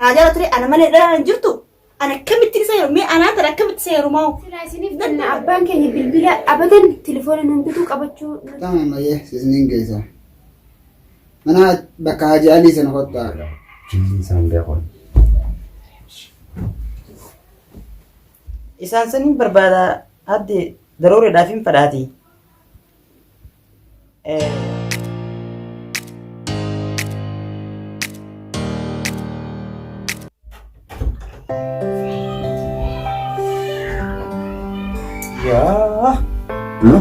Haa jaalatu ana malee dhalaan hin jirtu. Ana akkamittiin isa heerume mee anaan tana akkamitti isa heerumaa? Silaa isiniif kenna abbaan keenya bilbila abadan telefoona nuun bituu qabachuu Tamam ayyee isiniin geessa. Mana bakka Haji Alii sana kottaa. Jinni isaan beekon. Isaan saniin barbaada adde darooreedhaaf hin fadhaati. Yaa.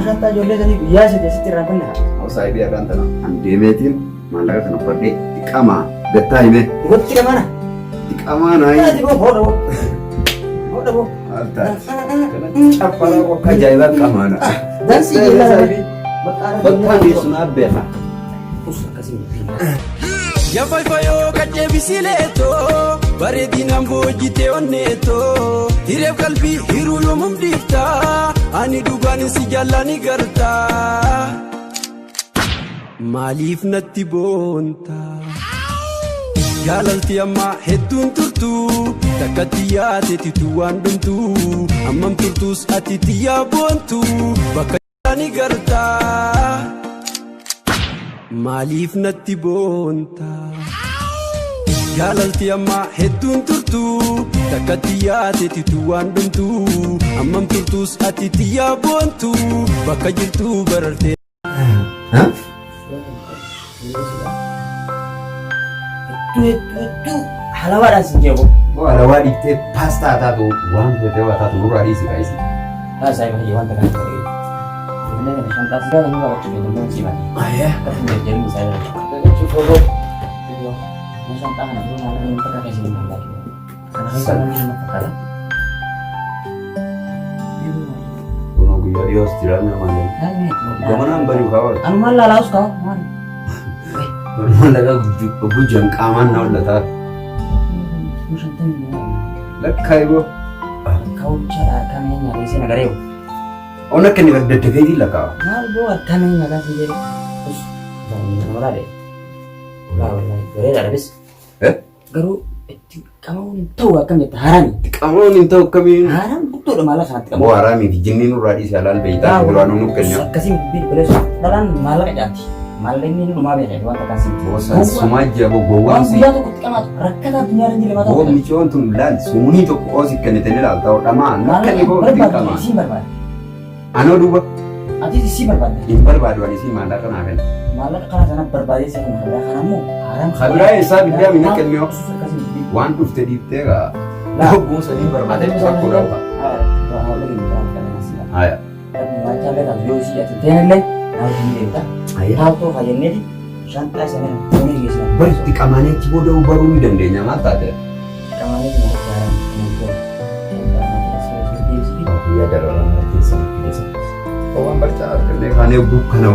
Shantaa ijoollee sanii guyyaa sadii asitti irraa fanna. Saayibii irraan tana an deemeetiin maallaqa kana fudhadhee xiqqamaa gattaa himee. Gotti dha mana. Xiqqamaa naayi. Taati boo hoodha boo. Hoodha boo. Maal taati? Kana caffalaa akka ajaa'ibaa qamaana. Dansii jeelaa. Bakka geessu naa beeka. Us akkasii miti. Yafayfayoo qajeebisileetoo bareedinaan boojjitee onneetoo hireef qalbii hiruu yoomum dhiiftaa ani dhugaan si jaallaan gartaa maaliif natti boontaa jaalalti ammaa hedduun turtu takkatti yaateetitu waan dhumtu hammam turtus ati xiyyaa boontu bakka ni gartaa. Maaliif natti boonta? Jaalalti ammaa hedduun turtu takkatti yaateetitu waan dhumtu hammam turtus ati xiyyaa boontu bakka jirtu barartee. Hedduu hedduu hedduu halawaadhaan sin jeequ. Boo alawaa dhiiftee paastaa taatu waan feetee waa taatu nurraa dhiisi kaayisi. Taasaa ifa waan takka hin ta'e. Ijoollee kana shantaa sigaa kan nurraa qabchu beekamuu si mati. Akkasuma jajjabinni isaa jira. Shantaa kana dura maal inni takka keessa hin mul'atu. Kana keessa namni nama fakkaata. Kunoo guyyaa dhiyoos jiraanna malee. Gamanaan bari'u kaa oolu. Anumaan laalaus kaa maali? Maallaqa gujjan qaamaan na hollataa. Lakkaa iboo. Kawuchaadha harkaan nyaatee seen agaree. Oon akka inni daddafeetiin lakkaa. Maal boo harkaan nyaataa siin jedhe. Us nama laale. Walaa walaa bareedaadha bis. Garuu itti qabamuun hin ta'u akkam jetta haaraami. Itti qabamuun hin ta'u akkamiin. Haaraam guddoodha maallaqa kanatti qabamu. Boo haaraamii fi jinniin nurraa dhiise halaal beeytaa fi duraanuu nuuf kenna. Akkasii miti baleessu dhalaan maallaqa caatti. Maallaqni inni dhumaa beekee wanta akkasii. Boo san sumaa ji'a boo gowwaan Waan guyyaa tokko itti qamaatu rakkataa addunyaa irra hin jirre mataa Boo micoon tun laal suunii tokko oosi kennite ni laalta hodhamaa Maallaqa nakka boo itti barbaadu qamaa. isiin barbaada. Anoo duuba Atis isii barbaadda. hin barbaadu ani isii maallaqa naa kenna. Maallaqa karaa sana barbaadee si kenna kabiraa kana immoo haaraam. Kabiraa eessaa biddaa mina kennee Usus akkasii miti. waan dhufte dhiiftee gaa. Laa. Hogguu sanii barbaade rakkoo dhabba. Haya. Bari itti qamaanee achi booda baruu ni dandeenya maal taate? Guyyaa dararaa keessa keessa. Waan barcaa argannee kaanee hogguu kana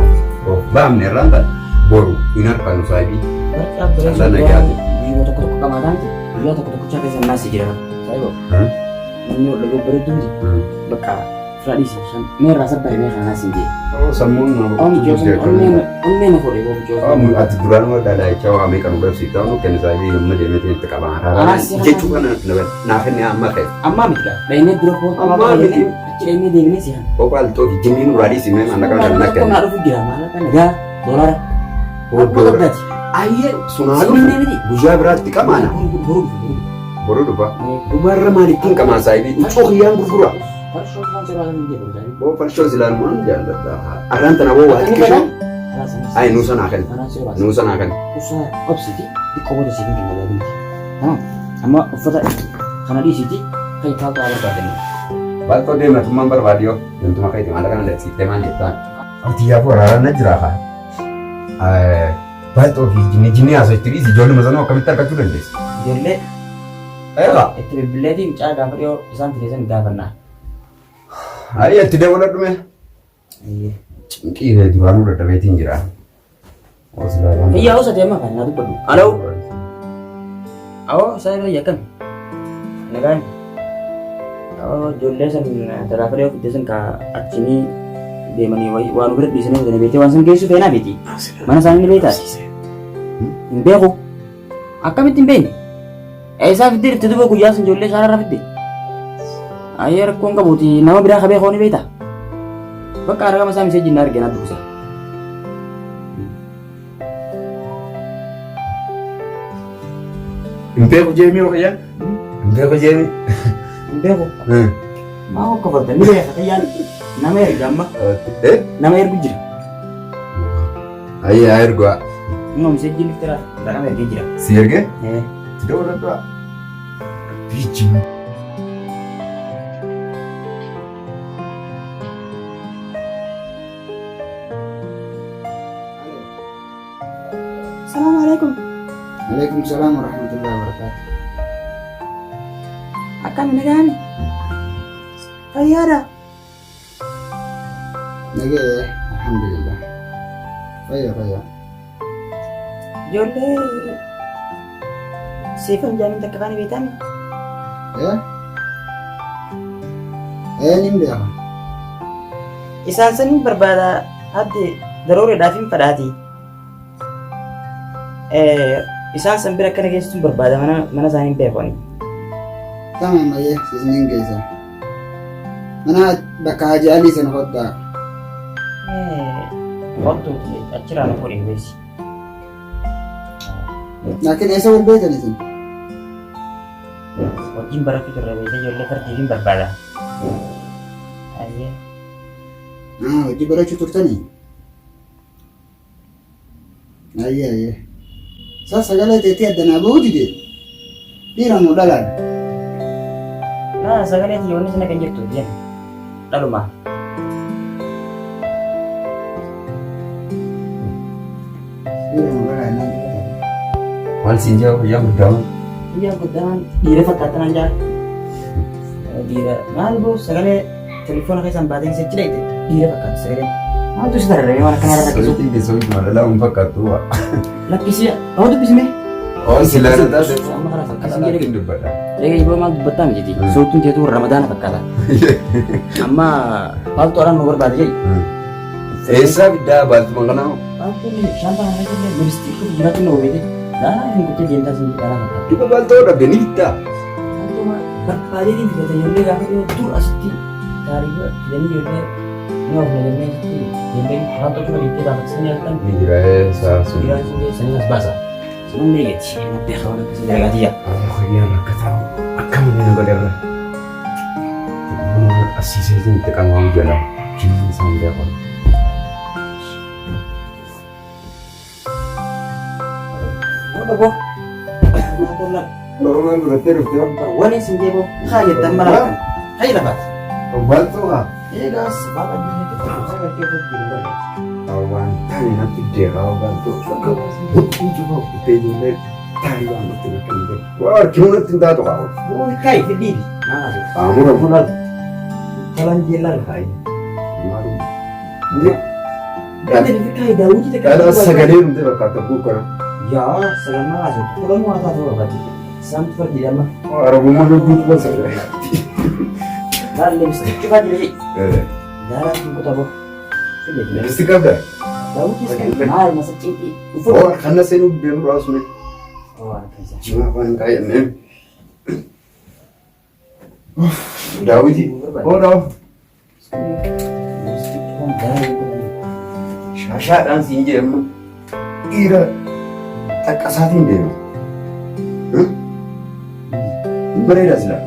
of baamne irraan taate boru hin harkannu saayibii. Callaa nagaati. Guyyaa tokko tokko qamaataa miti. Guyyaa tokko tokkochaa keessa naasii jira. Saayiboo. Namni wal dhagoo bareedduu miti. Bakka Fira dhiisi san mee irraa sabbari mee kanaa siin jee. Oo sammuun nama Oom boqochuu joosan jirti onnee akkamiin. onnee na fuudhe oom joosan. Oom ati duraan warra dhadhaachaa waa meeqa nu dhabsiifta nu kenni saayibii amma deemee itti qaba. Anaas si Jechuu kana naa kenne amma ka'e. Ammaa miti gaa dhaynee dura koo Ammaa miti. Achi dhaynee deebinee si hana. Kophaa lixoo fi jinniin nurraa dhiisi mee maallaqa kana Maallaqa kenni. naa dhufu jira maallaqa nagaa doolaara. Boo Akkuma doolaara. qabdaati. Ayyee sunaa Si minnee miti. guyyaa biraatti qamaana. Boru boru boru. Boru dhufa. Dhumarra maalittiin qamaa saayibii huccuu kiyyaan gurgura. Farshoo waan sirraa kan jedhu taa'ee. Boo farshoo silaalumaan jaalladha. Arraan tana boo waa xiqqishoo. Ayi nuusa naa kenni. Nuusa naa kenni. Usaa obsiti xiqqoo booda siif hin kenna yaadumti. Amma uffata kana dhiisiti kan paaltoo haa barbaadani. Paaltoo deematummaan barbaadi yoo deemtuma keeti maallaqa na dhabsiiftee maal jettaan. Ati yaafuu araaraan na jiraa kaa. Paaltoo fi jinni jinni haasofti dhiisi ijoolluma sanuu akkamitti argachuu dandeessi? Ijoollee Eegaa. Itti bilbileetii mucaa gaafa dhiyoo isaan fide san gaafannaa. Ayi itti dabaladhu mee. Cinqii kee duraanuu dadhabeetiin jira. Iyyaa osoo deemaa kan naa dubbadhu. Aloo. Awoo isaan irra yakkame. Nagaan. Awoo ijoollee san gaafa dhiyoo fidde san ka achinii deemanii wayii waan bira dhiisanii fidanii beektee waan san geessu feenaa miti. Mana isaanii ni beektaa? Hin beeku. Akkamitti hin beekne? Eessaa fiddee dhufte duuba guyyaa sun ijoollee shaararra fidde? Ayyee rakkoon qabuuti nama biraa kabee kooni beektaa? Bakka argama isaa miseejii na argee na dubbisa. Hin beeku jeemii waqayyaan? Hin beeku jeemii? Hin beeku. Maa hokkofatta ni beeka kiyyaan nama erga amma nama ergu jira. Ayyee haa ergu haa. Inni miseejii liftira nama ergee jira. Si ergee? Si dabaladhu haa. Biijjii. Salaamu alaikum. Alaikum salaam wa rahmatullahi wa barakatuh. Akkam nagaani? Fayyaadha. Nagee alhamdulillah. Fayya fayya. Ijoollee siifan jaaniin takka kaani beektaami? Eh? Eh nin beeka. Isaan saniin barbaada adde darooreedhaaf hin fadhaati. Isaan san bira akkana geessuun barbaada mana mana isaanii hin beeku ani. Tamam ayyee isiniin geessa. Mana bakka Haji Alii sana kottaa. Kottuuti achirraa nu fuudhi beesi. Laakiin eessa wal beektan isin? Wajjin barachuu turre beekee ijoollee fardiif hin barbaada. Ayyee. Ah, hojii barachuu turtanii? Ayyee ayyee. Sa sagalee teetii adda naa bahuu dide. Dhiira moo dhalaadha? Naa sagalee tiyyoonni sana kan jirtu jenna. Dhaluma. Dhiira moo dhalaadha naan jedhata. Maal siin jaa guyyaa guddaa Guyyaa guddaan dhiira fakkaatan jaa. Dhiira maal boo sagalee telefoona keessaan baatee keessa jira jette dhiira fakkaatu sagaleen. Maaltu si tararee waan akkanaa irra rakkisu? Sochiin keessoo dhalaa hin fakkaattu waa. Lakkisii nama dubbisime. Oo silaa na taate. Amma karaa akkasiin jedhe. Ittiin dubbadha. Dhagee boo maal dubbattaa miti. Soottuun teetuu ramadaana fakkaata. Amma maaltu nu barbaade jedhi. Eessaa biddaa baaltuma kanaa? Baaltuun shaantaa kana keessa illee lipstick jiraatu na hubeete. Laalaa hin kuttee deemtaa sin laalaa fakkaata. Duba baaltoo dhabde ni bittaa. Baaltuma barbaadeetiin fidata ijoollee gaafa dhiyoo dur asitti taarifa fidanii ijoollee ni oofna jennee asitti ijoolleen baaltoo cuma dhiittee baafatanii nyaatan. Ni jira eessaa sun. Jiraan sun sanii as baasa. Sunan meeqeeti? Natti hawan akkasii dalagaatiyya. Guyyaan akka taa'u akkamiin na godherra. Nama asiisee itti qaamamu jala. Jinni isaan beeku. Boo. Oromoon fudhattee dhuftee. Wani isin jeeboo haa jettan mala. Hayi lafaati. Baaltoo haa. Eegaas baala jireenya Waan taane natti deemaa baaltoo. Huccuu cufa uffitee ijoollee taa'ee waan natti akka hin jedhu. Waa harkinuun natti hin taatu haa. Boo kai fidhiibi. Amura Mulaal. Talaan jeellaan. Hayi. Kai daawwitii takka. Dhala sagalee dhumte fakkaata buukana. Yaa sagalmaa haasoo. Tolan waa taatu barbaade. Saamtu fardi amma. Arabummaa lubbuu quba sagalee. Laal lipstick cufaa jira jee. Laalaa kun kutaa boo. Lipstick qabda? Daawwitii maal masa cinqii. Oo kana seenuu deemu raasune. Jimaa afaan hin kaayyannee. Daawwitii. Oo daaw. Shaashaadhaan siin jedhamu dhiira xaqqasaatiin deema. Hin bareeda sila.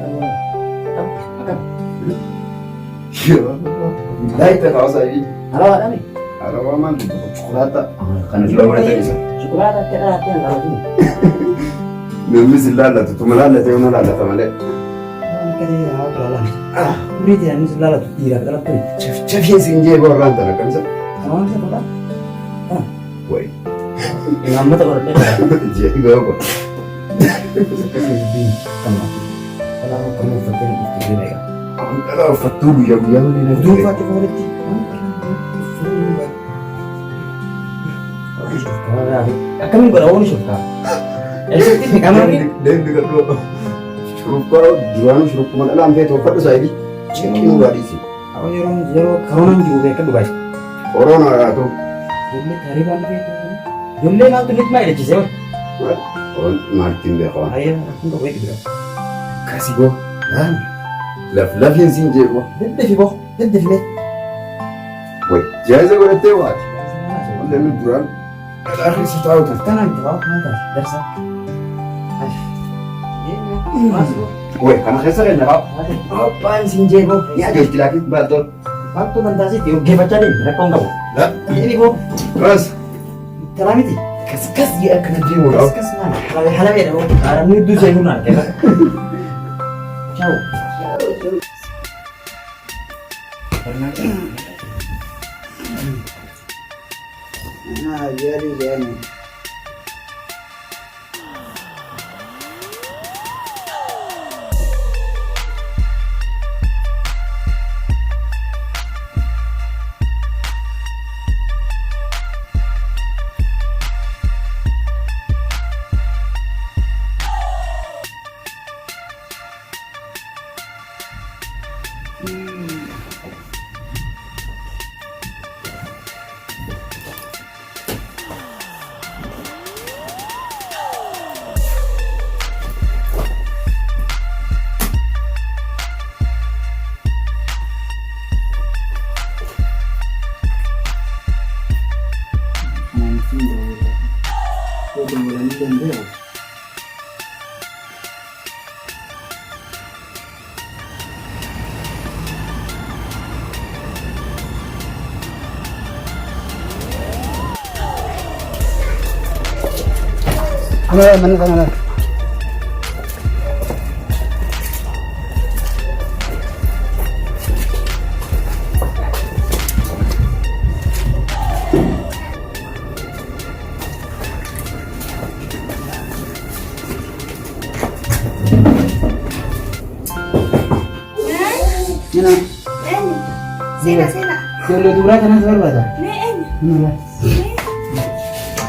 Laayita hawaasaa fi Halawaadhaan. halawaa maal shukulaataa kana dura godhatan isa. Shukulaataa itti dhalaatee hin dhalatin. Namni si laallatu tuma laallatee una laallata malee. Umrii ta'e namni laalatu dhiiraaf dhalattu. Chafiin siin jee warraan tana akkamisa. Waan isa godhaa. Wayi. Imaammata godhadhee godhaa. Jee gaafa. Dhalaa uffattuu guyyaa guyyaa malee na Duunfaa cufa walitti. Akkamiin godha ooni shuftaa? Eessatti dhiqamanii? Deemni gadhoo. Shurrubbaa duraanuu shurubbuma dhalaan feetu uffadhu saayibii. Cinqii nu baadhiisi. Yeroo yeroo karoonaan jiru beeka dhugaa. Koroonaa haa ta'u. Ijoollee taaribaan dhufee ijoollee maaltu nit maa hidhachisee wal? Oon maaltiin beekaa. Ayyee kun qabu eegi. Kasi boo. Laf lafiin siin jeeqoo. Daddafi boo daddafi mee. Way jaaza godhattee waati. Wallee nu duraan dhadhaa keessa taa'u tan. Tanaan itti ba'a maal taate darsa. Way kana keessa keenya qaba. Abbaan siin jeeqoo. Ni ajoolti laakiin baaltoon. Baattuu bantaasitti hoggeeffachaa deemi rakkoon qabu. Inni boo Ras. tanaa miti. Kas kas jee akkana deemu. Kas kas maal halawee halaweedha boo. Qaaramni hedduu seenuu naan kenna. Ciao. Mana Haji Ali jedhani. Kanaan ittiin dawwala. Yoo dawwalanii danda'u. Mana mana kana laal. Mana Eenyu? Seenaa seenaa. ijoollee dubaraa kanas barbaada. Mee eenyu? Mana laal.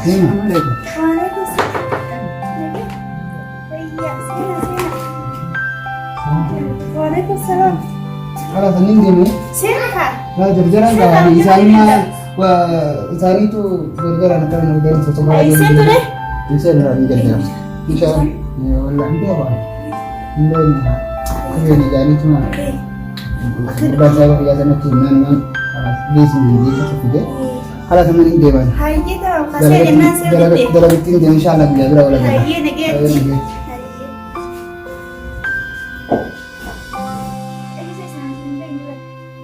Deema. Waalaikum salaam. Fayyaa seenaa seenaa. Waalaikum salaam. Khalas annin deemu. Seenaa kaa. Laa jarjaraan qaban isaanuma isaaniitu jarjaraan akka nu deemtu tokko. Ay, seentu dee? Inseen irraa ni jarjara. Inshaan wallah hin beeku. Hin beekne. Kubbeen isaaniituma abbaan isaa biyya sanatti himnaan waan geessu geessu fide. Khalas amma ni deeman. Hayyee ta'u kasee jennaan sirriitti. Dalagatti hin deemu inshallah biyya bira wal agarra. Hayyee nageetti.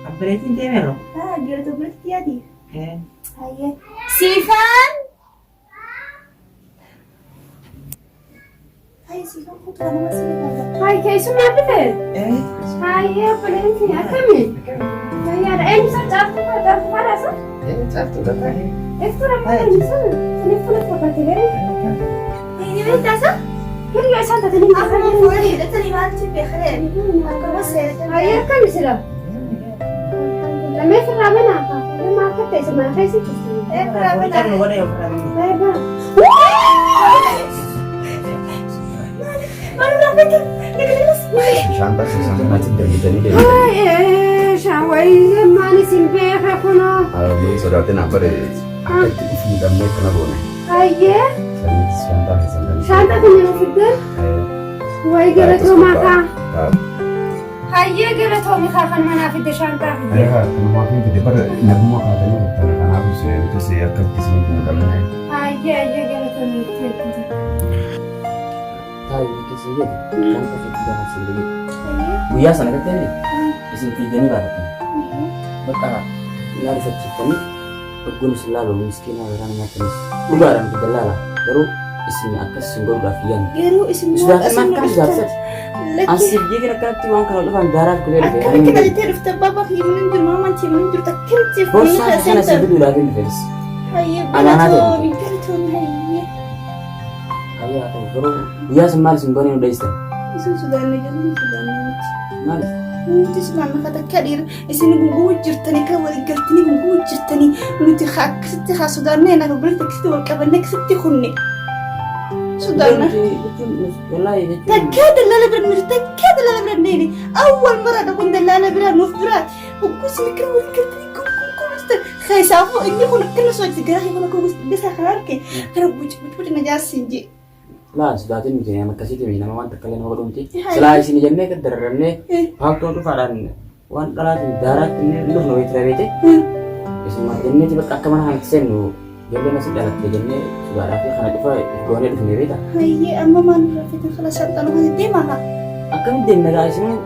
Abbireetiin deemeerra. Gara biratti yaadi. Hayyee. Siifaan. Hayyee siifaan kutaa nama sirrii Hayi keessummaa dhufe. Hayyee obboleettii akkami? Fayyaadha. Eenyu isa caaftuu fa'aa caaftuu fa'aadha isa? Caaftuu dha. Iftuu rakkoo eenyu isa? Iftuu na fakkaate garee. Eenyu beektaa isa? Hiriyaa isaan taatanii Akkuma fuula hidhatanii maaltu beekaree? Akkuma seeratan. Hayyee akkami sila? Lamee firraa banaa Lama akka ta'e isa mana keessa jirtu. Firraa banaa. Baay'ee bana. Bishaan barsiisan kanatti darbitanii deemtanii. Hayyee shaawayii maan isin beeka kunoo. Hararri sodaatin abbare akka itti dhufuu dhabnee akkana goone. Hayyee Saniitis shaantaa keessan kan. shaantaa kan yeroo fiddan wayi galatoomaa kaa. Hayyee galatoomi kaa kan manaa fidde shaantaa fidde. Kanumaa fi fide bara nagummaa kaatanii dhuftan kanaaf nutis akka itti isin hin qabne. Hayyee hayyee galatoomi itti hedduu. Taa'ee keessa jedhe kan ofiitti gaafa isin jedhe. Guyyaa sana gartee isin fiiganii baafattan. Bakka na rifachiiftanii dhugguun isin laalu miskiina garaa nyaatanis dhugaadhaan guddaa laala garuu isin akkas isin godhuudhaaf yaadne. Garuu isin Sodaatan maal akkam sodaatati? Asiif jeetiin akkanatti waan kana dhufan gaaraaf kulee dhufe. Akkamitti kan itti dhufte baaba fi himuun hin jiru maamaan himuun hin jirtu akkamitti Boorsaa sana si fiduudhaaf hin dhufes. Hayyee Amaanaa ta'e. galatoomi galatoomi hayyee. Hayyee haa ta'u garuu guyyaa sun maal isin goonee nu dheessan? Isin sodaanne jedhu sodaanne miti. Maal? Nuti sodaanne kan takka dhiira isin gunguu jirtanii kan walii galtanii gunguu jirtanii nuti akkasitti haa sodaanne naaf biratti akkasitti wal qabanne akkasitti kunne. Sodaanne. Wallaahi jechuun. Takkaa dallala bira nuti takkaa dallala bira neeni awwal mara dhaqun dallala bira nuuf bira hogguusin akkana wal galtanii gunguu Keessaafu inni kun akkana sochi gara kun akka gosa kana arge kana buci buci na jaarsin jee. Laa sodaatiin miti nama akkasiiti miti nama waan takka illee nama godhu miti. Silaa isin jennee gad dararramnee paaltoo dhufaadhaan waan dhalaatiin daaraatti illee hin dhufnu wayii ture beete. Isin maal jenneeti bakka akka mana kanatti seennu ijoolleen asii dhalatte jennee sodaadhaa fi kana cufa if goonee dhufne beeta. Hayyee amma maal irraa feetan kala shanxaa nu kana deemaa haa. Akkamitti deemna gaa isinuu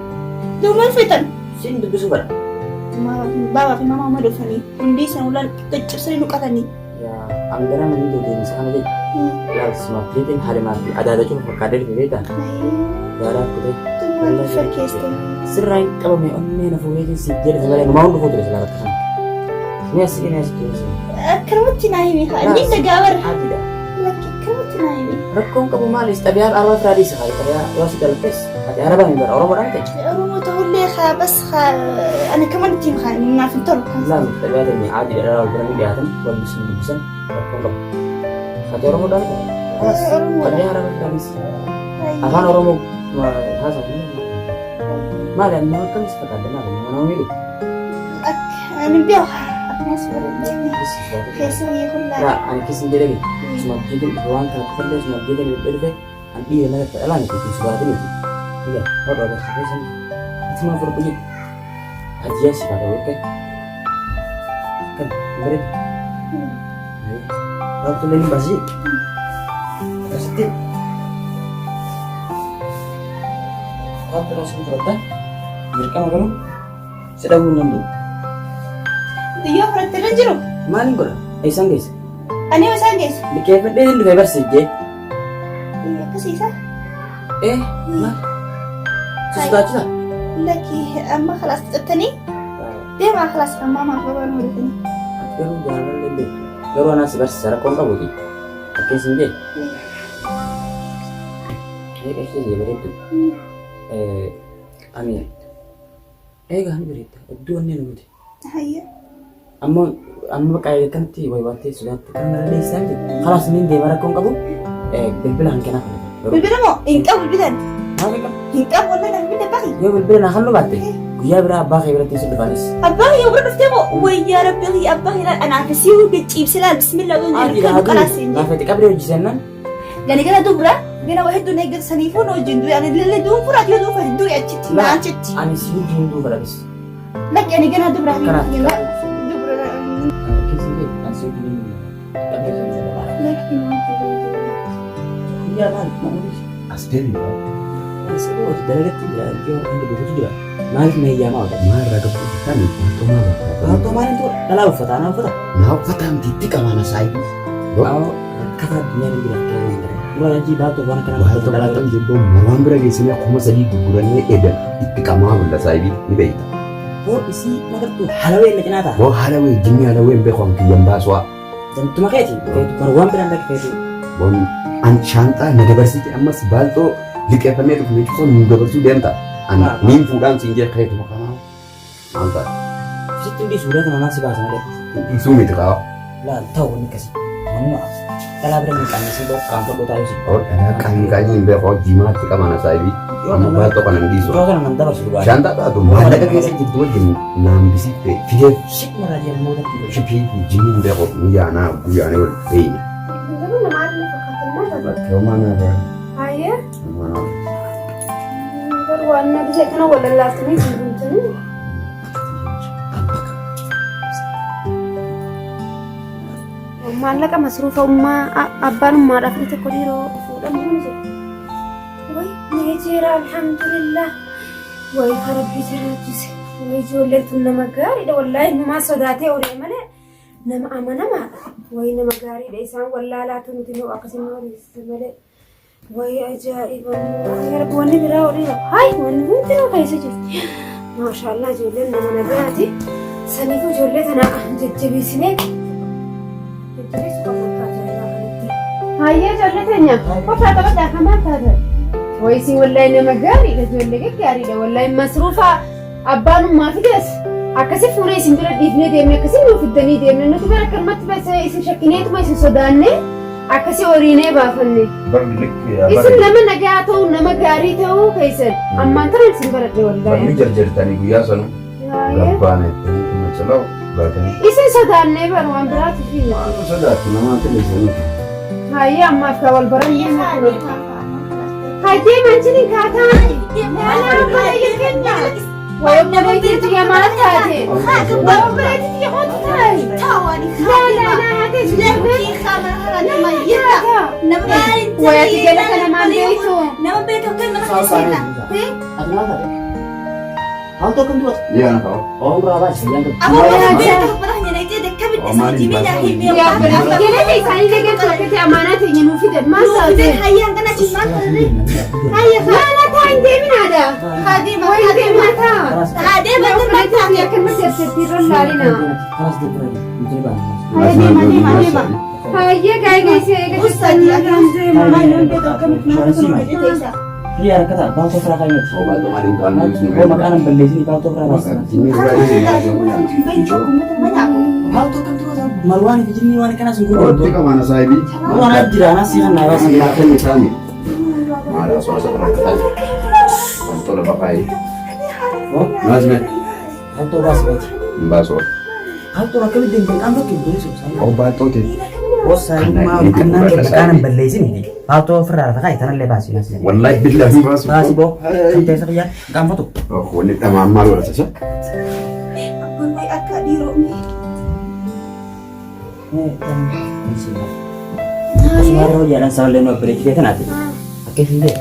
Duu maal feetan? sin dubbisuu fedha. Baabaa fi maamaa amma dhufanii hundi isaan ulaan caccabsanii nu qatanii. Yaa angara namni too deemsa kana jecha. Laal simaaf jeetiin harimaa fi adaada cufa fakkaatee dhufe beektaa? Daaraa kutee. Maal fakkeestan? Sirraa hin qabame onnee na fuudheetiin siif jedhe malee numaa hundi fuuture silaa bakka kana. Ni as ni as keessa. Akkanumatti naa himi haa inni dagaa bara. Adiidha. Lakki akkanumatti naa himi. Rakkoon qabu maalis xabiyaa araba firaa dhiisa haa xabiyaa yoo si dhalattes ati araba hin bara Oromoodhaan ta'e. Oromoo ta'ullee haa bas haa ani akkanumatti himi haa naaf hin tolu. Laal xabiyaa teenya adiidha dhalaa wal bira ni dhiyaatan wal isin dubbisan rakkoon qabu. Ati Oromoodhaan ta'e. Oromoodha. Xabiyaa araba firaa dhiisa. Afaan Oromoo haasaa maali ani nama akkamis fakkaata maali nama nama miidhu. Ani beeku akkanas bareedee keessa biyya kullaa. Laa ani keessa hin jedhani sumaaf jeetin dhufe waan kana qofallee sumaaf jeetin dhufe dhufe an dhiira nama itti dhalaa miti kun sodaati miti. Iyya hodhu agarsiisa keessa ati maaf hodhu jedhu hajjiyaa si faata wakka kan bareedu. Maaltu illee ni baasii akkasitti maaltu irraa fudhatta dirqama garuu si dhabuu hin danda'u. Yoo fudhatte irra jiru. Maaliin godha? Eessaan geessa? Ani yoo isaan geessa. Liqeeffadhee hin dhufe barsiif jee. Akkasiisa. Eh maal? Si sodaachisa? Lakki amma kalaas fixattanii deemaa kalaas kan maamaa fi babaan godhatanii. Ati garuu jaalala illee beektu. Garuu anaa si barsiisa rakkoon qabuuti. Akkeessi hin jee. Eega ishee jee bareeddu. Ani eega ni bareedda. Iddoo inni nu miti. Hayya. Ammoo amma bakka akkanatti waywaattee sodaatti kan nara dheessaa miti. Kalaas niin deema rakkoon qabu bilbila hanqinaa kana. Bilbila moo hin qabu bilbilan. Maal hin qabu? Hin qabu wallah na bilbila baqi. Yoo bilbila naa kan baatte guyyaa biraa abbaa kee biratti si dhufaanis. Abbaa kee bira dhuftee moo wayyaa rabbi kiyya abbaa kee laal anaaf si hunda ciibsi laal bismillah osoo hin jedhin kan kalaas hin jedhin. Naafati qabdee hojjisannaan Gani gara dubra gana waa hedduun eeggatu saniifuu na wajjin du'e ani illee du'uun furaati yoo du'u du'e achitti na achitti. Ani si wajjin hin duufa dhabis. Lakki ani gana dubra Kanaaf dubra. Keessa hin ani si wajjin hin qabdee hojjisannaan. Lakki Guyyaa maal maal As deebi'u. As dhootu dalagatti jira yoo hanga dhufutu jira. Maaliif na eeyyamaa oolta? Maal irraa qabdu kan baatoo maal barbaada? Baatoo maaliin tura? Dhalaa uffata anaa uffata. Naa uffata miti itti qabaana saayibii. Awoo rakkataa addunyaa ni jira keessa hin darbe. Dura hojii baatoo waan akkanaa Baatoo baatoo jechuun moraan bira geessinee 3000 gurgurannee eegan itti qamaa bulla saayibii ni beekta. Boo isii nagartuu halawee na cinaa ta'a. Boo halawee jinni halawee hin beeku an kiyyan baasuwaa. Dantuma keeti feetu bar waan biraan dhaqe feetu. Boon an shaanxaa na dabarsite ammas baalxoo liqeeffannee dhufne cufa nu dabarsuu deemta. An niin fuudhaan siin jee keetuma kanaa maal ta'a? Sitti hin dhiisu ulee kana si baasa malee. Dhiisuu miti kaa. Laal ta'u wanni akkasii. Mamma dhalaa bira hin qabne si boo qaanfadhoo taa'uu si. Oo dhalaa qaanii qaanii hin beeku jimaatti qabana saayibii. Amma baalxoo kana hin dhiisu. Iddoo kana nan dabarsu dhugaa. Shaanxaa taatu maallaqa keessa jirtu wajjin naan bisitte fideef Shit maraa deemuu datti. shiphii fi jinni hin beeku ni yaanaa guyyaanee wal beeyna. Garuu nama adii fakkaatan maal taate? Bakka homaa naa ba'a. Hayyee. Homaa naa ba'a. Garuu waan na gisee kana wal lallaaftanii isin guuntanii. Maallaqa masruufa ummaa abbaan ummaadhaaf inni tokko dhiiroo fuudhan ni jiru. Way ni jira alhamdulillah. Way ka rabbi jiraachise. Way ijoolleen tun nama gaariidha wallaahi numaa sodaatee olee malee nama amanamaadha. Way nama gaariidha isaan wallaalaatu nuti nu akkasii nu odeessise malee. Way ajaa'iba yaa rabbi wanni biraa olii hay wanni hundinuu keessa jirti. Maashaallah ijoolleen nama nagaati. Saniifuu ijoollee tana jajjabeessinee jajjabeessuu qabna akka ajaa'ibaa kanatti. Hayyee ijoollee teenya qofaa taphadhaa kamaa taatan. Way isin wallahi nama gaariidha ijoollee gaggaariidha wallahi masruufa abbaan ummaa fides akkasi fuunee isin bira dhiifnee deemne akkasi nuu fiddanii deemne nuti bara akkanumatti bas isin shakkineetuma isin sodaanne akkasi horiinee baafanne. Barri likki Isin nama nagaa ta'uu nama gaarii ta'uu keessan ammaan tana isin baradhe Barri wallahi. jarjartanii guyyaa sana gabbaana ittanii macalaa'u baatanii. Isin sodaannee bar waan biraatu fi Waan sodaattu namaa teleessaniiti. Hayyee ammaaf kaa wal baran deemna kun. Hayyee manchini kaataa. Laalaa obboleeyya keenya. Way obboleettii tiyya maal taate? Way obboleettii tiyya kootu taa'e. Laalaa naa haatee Way ati galata namaan beektu. Nama beektu akka mana keessa Ati maal taate? Maaltu akkam dubbata? Yaa na ta'u. Oo biraa baasi yaan qabdu. Aboo mana beektu mana keenya jedhe kamitti isa hojii Yaa obboleettii galata isaanii deeggartu akkatti amaanaa teenya nuu fidan maal taate? Hayyaan kana cimaan Hayya laalaa taa hin deeminaadha. Way hin deeminaa taa. Haadee Yaa bakka obboleettii tiyya akkanumatti asirratti irra laalina. Karas deebiraa nuti baana. Hayyee deema deema deema. Hayyee gaa'ee eega Ustaadi akkas maal nama beektu akkamitti mana keessa hojii ta'isa. Hiriyaa rakkata baatoo firaa kaayyooti. Oo baatoo maaliin qaamni Oo maqaan hin balleessinii baatoo firaa baasna. Baatoo akkam dubbata? Mal waan fi jinni waan akkanaas hin Watti gurgurtu. qabana saayibii. Waan jira anas si kan naa baasi. Naa kenni saami. Maal osoo asirra rakkataa jiru. Wantoota lafa kaayee. Maazme. Baatoo baasi baati. Hin baasoo. Baatoo akkamitti deemtee qaama tokko hin dureessu. Oo baatoo ta'e. Wasaayummaa kannaan kee maqaan hin balleessinii baatoo ofirraa lafa kaa'i tanallee baasi. Wallahi billahi hin baasu. Baasi boo. Kan teessa kiyyaa gaanfatu. Wanni dhamaan maal godhata isa? Abbaan wayi akka dhiiroo. Akkasuma yeroo hojjaadhaan saballee nu abbireechitee tanaati. Akka isin jee.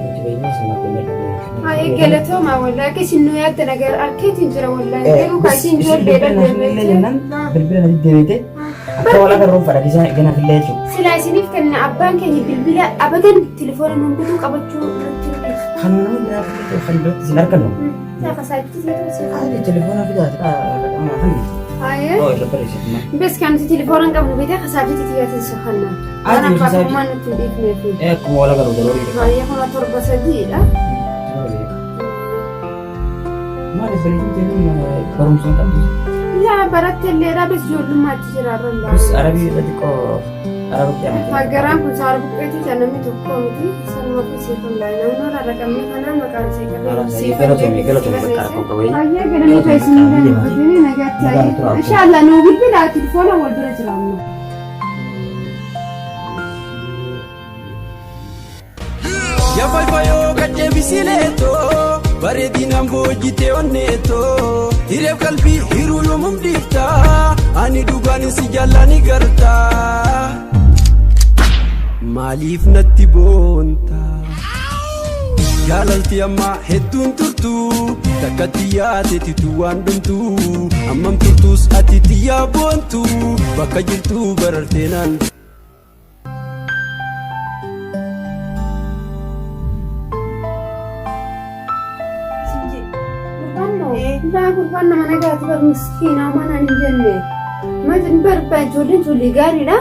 Nuti beeknaa sana Hayyee galatooma wallahi akka isin nu yaaddan agar arkeetiin jira wallahi garuu kaa isin ijoolleedha Bilbila jennaan deebi'ee. bilbila natti deebite akka wal agarruun fadha kisaa ganaaf illee jechuudha. Silaa isiniif kenna abbaan keenya bilbila abadan telefoona nuun bituu qabachuu nutti hin dhiisu. Kan nama biraa filatee kan biratti isin argannu. Saafa saayitti silatama si Ati telefoona fidaati kan Hayyee. Oo irra barreessitu. Bes kan nuti telefoona hin qabnu beekee kasaabjitti tiyyaatiin sohanna. Waan Ati abbaa kasaabji- ummaan nutti hin dhiifneefi. Akkuma wal agarru daroorii. Hayyee kuma 7 3dha. Maali bareedduu barumsa hin qabdu. Laa baratte illee bes ijoollummaatti jira irra Bas laa. arabii irra xiqqoo araba jedhama. Garaan kun saara buqqeetii jira namni tokko miti sanuma fi siifan laayina naannoo irraa qabne kanaa maqaan isee qabee Galatoomii galatoomii bakka rakkoo qabayii. Hayyee galanii keessanii danda'atanii nagaatti hayyee. Inshaallah nuu bilbilaa telefoona wal bira jira amma. Yafaifayoo qajeebisileetoo bareedinaan boojjitee onneetoo hireef qalbii hiruu yoomum dhiiftaa ani dhugaan si jaallaan gartaa maaliif natti boontaa jaalalti ammaa hedduun turtu takkatti yaateetitu waan dhumtu ammam turtus ati xiyyaa boontu bakka jirtu barartee naan. Laa gurbaan nama nagaati bar miskiina mana hin jenne. Maal barbaade ijoolleen ijoollee gaariidha.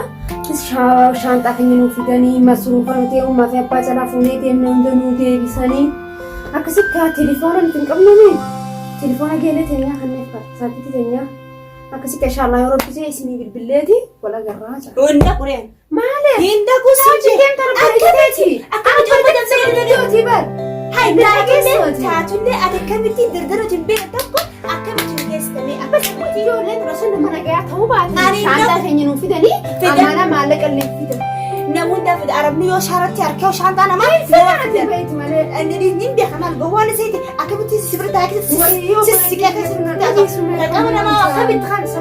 Shaanxaa keenya nuu fidanii masruufa nuti uumaa fi abbaa jalaa fuunee deemna hunda nuu deebisanii. Akkasitti kaa telefoona nuti hin qabname. Telefoona geelee teenyaa kanneen saaxitti teenyaa. Akkasitti inshaallah yeroo rabbisee isinii bilbilleeti wal agarraa jira. Hunda kureen. Maali? Hinda kusuuje. Hojii deemta Akkamitti? Akkamitti uffata Viidiyooti bar. Hai taatullee taatullee ati akkamitti dardaruuti hin beekne tokko akkamitti nu geessitame akkamitti Ijoolleen dura sun nama nagayaa ta'uu baate Ani shaanxaa keenya nuu fidanii Fidan. amaanaa maallaqa illee fidan. namoonni fida arabni yoo shaaratti harkaa shaanxaa namaa Fidan beektu malee. Inni ni beeka maal gowwaan isiiti akkamitti sibira taakisi Wayyoo, sissiqee wayyoo, qaama namaa akkamitti kan isa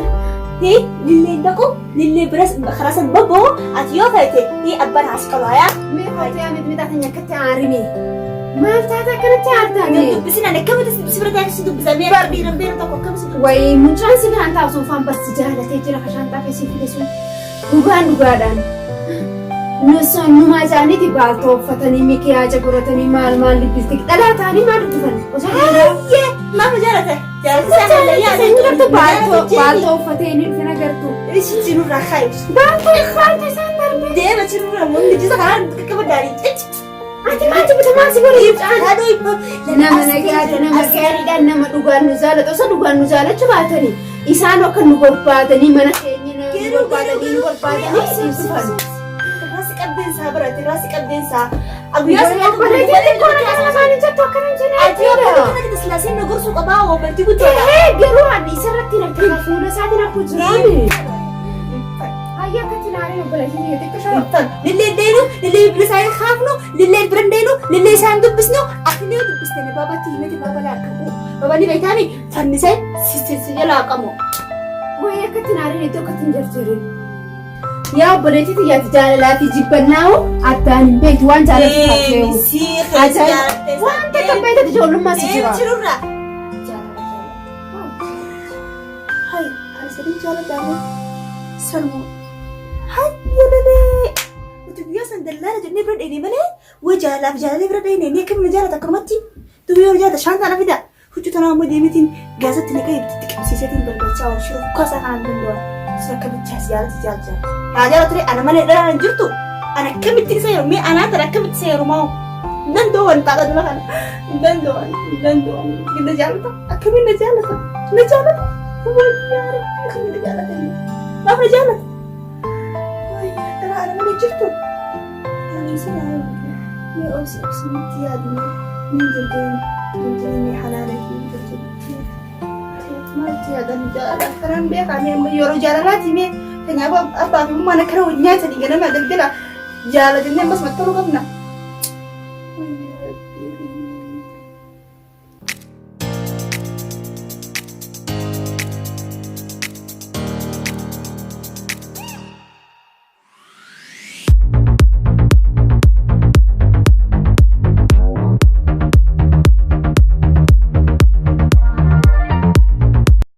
hi lillee dhaqu lillee biras karaa san bobba'u ati yoo feete hi abbaan haas qabaayaa Mee hootee amit mixaa keenya akkatti aarine. Maal taate akkanatti aartaane? dubbisin ani akkamitti sibira taakisi dubbisa mee dhiiran beera tokko akkamitti dubbisa Wayii mucaan si biraan taa'u sun faan barsi jaalatee jira ka shaanxaa keessi fide sun dhugaan dhugaadhaan. Nusun numaa isaaniiti baaltoo uffatanii mikiyaaja godhatanii maal maal lippistiik dhalaa ta'anii maal dubbifan osoo dhiiraa. Hayyee maama jaalata jaalata isaa hallayyaa Sanyii gartuu baaltoo baaltoo uffatee ni dhufin agartu. Isin sinurraa kaayu Baaltoo baaltoo isaan darbe. deema sinurraa wanti jisa kanaan qaqqaba daarii cichi Ati maal jibita maal si godhe mucaan? haadhoo ibboo Nama nagaadha nama gaariidhaan nama dhugaan nu jaalatu osoo dhugaan nu jaalachuu baatanii isaan akka nu barbaadanii mana keenya nu barbaadanii nu barbaadanii isin dhufan. Raasi qabdeensaa birate raasi qabdeensaa guyyaa Guyyaa obboleettii xiqqoo na kana afaan hin jettu akkana hin jenne Ati yoo jechuudha. kana kana silaaseen nu gorsuu qabaa obboltii guddaadha. Ee garuu ani isarratti hin argina fuula isaatiin harku jiraani. Hayya akkatti ilaalee Obboleettii kiyya xiqqoo shoo. Intal lillee deenu lillee bilbila isaanii kaafnu lillee bira deenu lillee isaan dubbisnu ati dubbistanii baabatti himete baaba laakkamu. Baabani beektaani fannisee si jalaa qabu. Wayii akkatti naariin iddoo akkatti hin jarjarin. Yaa obboleettii tiyyaati jaalalaa fi jibbannaa'u addaan hin beektu waan jaalatu taatee. Si Ajaa'iba. Waan takka hin beektu ijoollummaa si jira. Jirurra. Hai, ani sadin jaaladha. Salmoo. Hai, yalalee. Nuti guyyaa san dallaala jennee bira dheene malee way jaalalaaf jaalalee bira dheene ni akkamiin jaalata akkanumatti. Dubii yoo jaalata shaan taana fida. Huccuu tanaa ammoo deemitiin gaazatti naqee itti qabsiiseetiin barbaachisaa oolu shiroo kaasaa kanaan danda'u. Sin akka bichaas jaalati jaalata. Haa jaalatu ana malee dharaan hin jirtu. Ana akkamittiin isa yeroo mee anaa tana akkamitti isa yeroo maa'u. Danda'uun taata dura kana. Danda'uun danda'uun na jaalata akkamiin na jaalata na jaalata. Wayyaa rabbii akkamiin na jaalata maaf na jaalata. Wayyaa dhala ana malee jirtu. Ani isin haa mee obsi obsi nutti yaadne ni jirteen jirteen mee halaala fi jirteen. Maaltu yaadan jaalala kanaan beekaa mee amma yeroo jaalalaati mee kanaaf abbaa fi ummaan akkana wal nyaatanii ganama galgala jaala jennee ammas maxxanuu qabna.